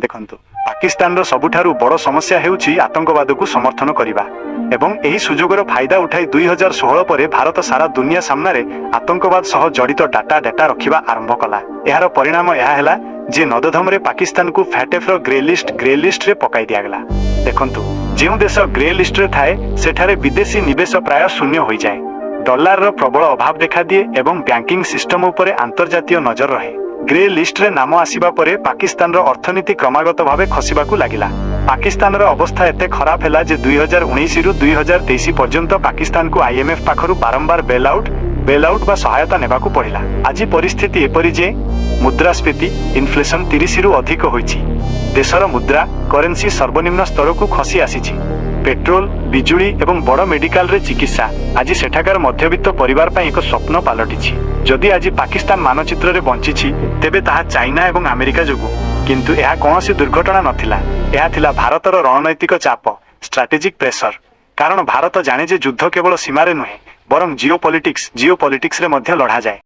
ଦେଖନ୍ତୁ, ପାକିସ୍ତାନର ସବୁଠାରୁ ବଡ଼ ସମସ୍ୟା ହେଉଛି ଆତଙ୍କବାଦକୁ ସମର୍ଥନ କରିବା ଏବଂ ଏହି ସୁଯୋଗର ଫାଇଦା ଉଠାଇ 2016 ପରେ ଭାରତ ସାରା ଦୁନିଆ ସାମ୍ନାରେ ଆତଙ୍କବାଦ ସହ ଜଡ଼ିତ ଡାଟା ଡାଟା ରଖିବା ଆରମ୍ଭ କଲା। ଏହାର ପରିଣାମ ଏହା ହେଲା ଯେ ନଦଧମରେ ପାକିସ୍ତାନକୁ ଫ୍ୟାଟେଫର ଗ୍ରେ ଲିଷ୍ଟରେ ପକାଇ ଦିଆଗଲା। ଦେଖନ୍ତୁ, ଯେଉଁ ଦେଶ ଗ୍ରେ ଲିଷ୍ଟରେ ଥାଏ, ସେଠାରେ ବିଦେଶୀ ନିବେଶ ପ୍ରାୟ ଶୂନ୍ୟ ହୋଇଯାଏ, ଡଲାରର ପ୍ରବଳ ଅଭାବ ଦେଖାଦିଏ ଏବଂ ବ୍ୟାଙ୍କିଂ ସିଷ୍ଟମ ଉପରେ ଆନ୍ତର୍ଜାତୀୟ ନଜର ରହେ। ଗ୍ରେ ଲିଷ୍ଟରେ ନାମ ଆସିବା ପରେ ପାକିସ୍ତାନର ଅର୍ଥନୀତି କ୍ରମାଗତ ଭାବେ ଖସିବାକୁ ଲାଗିଲା। ପାକିସ୍ତାନର ଅବସ୍ଥା ଏତେ ଖରାପ ହେଲା ଯେ 2019ରୁ 2023 ପର୍ଯ୍ୟନ୍ତ ପାକିସ୍ତାନକୁ ଆଇଏମ୍ଏଫ୍ ପାଖରୁ ବାରମ୍ବାର ବେଲ୍ ଆଉଟ୍ ବା ସହାୟତା ନେବାକୁ ପଡ଼ିଲା। ଆଜି ପରିସ୍ଥିତି ଏପରି ଯେ ମୁଦ୍ରାସ୍ଫୀତି, ଇନଫ୍ଲେସନ 30ରୁ ଅଧିକ ହୋଇଛି। ଦେଶର ମୁଦ୍ରା, କରେନ୍ସି ସର୍ବନିମ୍ନ ସ୍ତରକୁ ଖସି ଆସିଛି। ପେଟ୍ରୋଲ, ବିଜୁଳି ଏବଂ ବଡ଼ ମେଡିକାଲରେ ଚିକିତ୍ସା ଆଜି ସେଠାକାର ମଧ୍ୟବିତ୍ତ ପରିବାର ପାଇଁ ଏକ ସ୍ୱପ୍ନ ପାଲଟିଛି। ଯଦି ଆଜି ପାକିସ୍ତାନ ମାନଚିତ୍ରରେ ବଞ୍ଚିଛି, ତେବେ ତାହା ଚାଇନା ଏବଂ ଆମେରିକା ଯୋଗୁଁ। କିନ୍ତୁ ଏହା କୌଣସି ଦୁର୍ଘଟଣା ନଥିଲା। ଏହା ଥିଲା ଭାରତର ରଣନୈତିକ ଚାପ, ଷ୍ଟ୍ରାଟେଜିକ୍ ପ୍ରେସର। କାରଣ ଭାରତ ଜାଣେ ଯେ ଯୁଦ୍ଧ କେବଳ ସୀମାରେ ନୁହେଁ, ବରଂ ଜିଓ ପଲିଟିକ୍ସରେ ମଧ୍ୟ ଲଢ଼ାଯାଏ।